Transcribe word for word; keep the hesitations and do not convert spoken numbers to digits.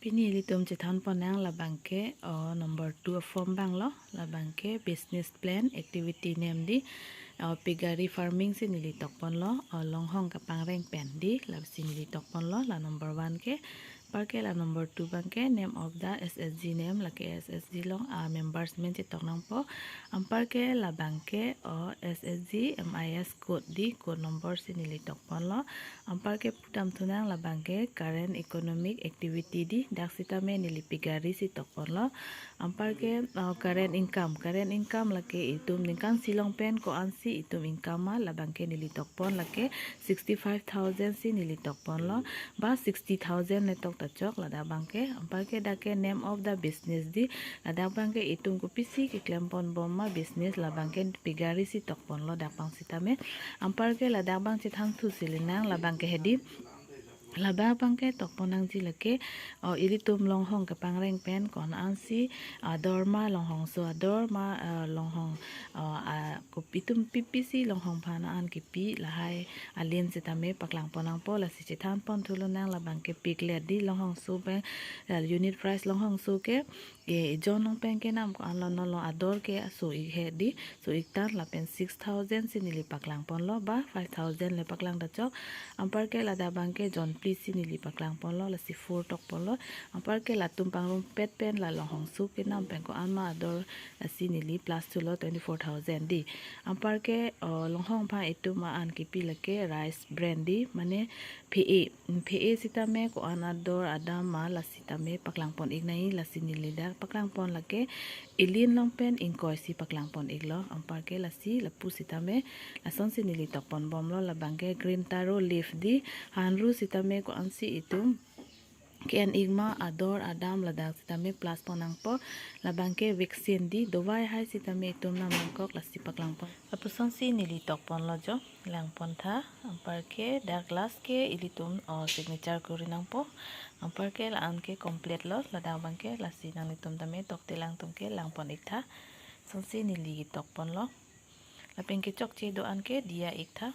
Pini ilitum chethan ponnang labangke o number two form abang lo, labangke business plan activity nem di, o piggery farming si neli tok ponlo, o longhong kapangreng pen di, lasi neli tok ponlo, la number one ke, anparke la number two abangke name of the S H G nem, lake S H G along a members amen chetok nangpo, anparke labangke o S H G M I S code di, code number si neli tok ponlo, anparke pudam thunang labangke current economic activity di, dak sitame neli piggery si tok ponlo. Anparke, uh, current income, current income lake itum ningkan isi along pen ko-an si itum income ma, labangke neli tok pon lake sixty five thousand si neli tok ponlo, ba sixty thousand le tok ta chok ladak abangke. Anparke dak ke name of the business di, ladak abangke itum kopisi keklem pon bom ma business, labangke piggery si tok ponlo dak abang sitame. Anparke ladak abang chethan thu si linang, labangke hedi. Labang abangke tok pon nangji lake, o ilitum longhong kapangreng pen ko-an si, ador ma longhongso ador ma, eh, longhong, eh, a, kopi itum pipi si longhong aphan an kipi, lahai alin sitame paklang pon nangpo, lasi chethan pon thu lonang, labangke piglet di longhongso abang, eh, unit price longhongso ke, e, ejon along pen kenam ko-an lo, non lo ador ke so-ik he di, so-ik tan, lapen six thousand si neli paklang ponlo, ba five thousand le paklang ta chok. Anparke ladak abangke jon phli si neli paklang ponlo, lasi four tok ponlo. Anparke latum pangrumpet pen la longhongso kenam pen ko-an ma ador, lasi neli plus thulo twenty four thousand di. Anparke, o, longhong aphan itum ma an kipi lake rice bran di, mane phe-e. Phe-e sitame ko-an ador adam ma la sitame paklang pon-ik nai, lasi neli dak paklang pon lake ilin along pen ingkoi si paklang pon-iklo, anparke lasi lapu sitame lason si neli tok pon bomlo, labangke green taro leaf di, hanru sitame ko-an si itum ke-en-ik ma ador adam ladak sitame plus pon nangpo, labangke vaccine di, dovai hai sitame itum nam nangkok, lasi paklang pon. Lapuson si neli tok ponlo jo, lang pon tha, anparke dak last ke ilitum, o, signature kori nangpo, anparke la-an ke complete lo, ladak abangke lasi nanglitum tame tokte lang atum ke lang pon-ik tha, sonsi neli tok ponlo, lapen kechokche do-an ke diya-ik tha.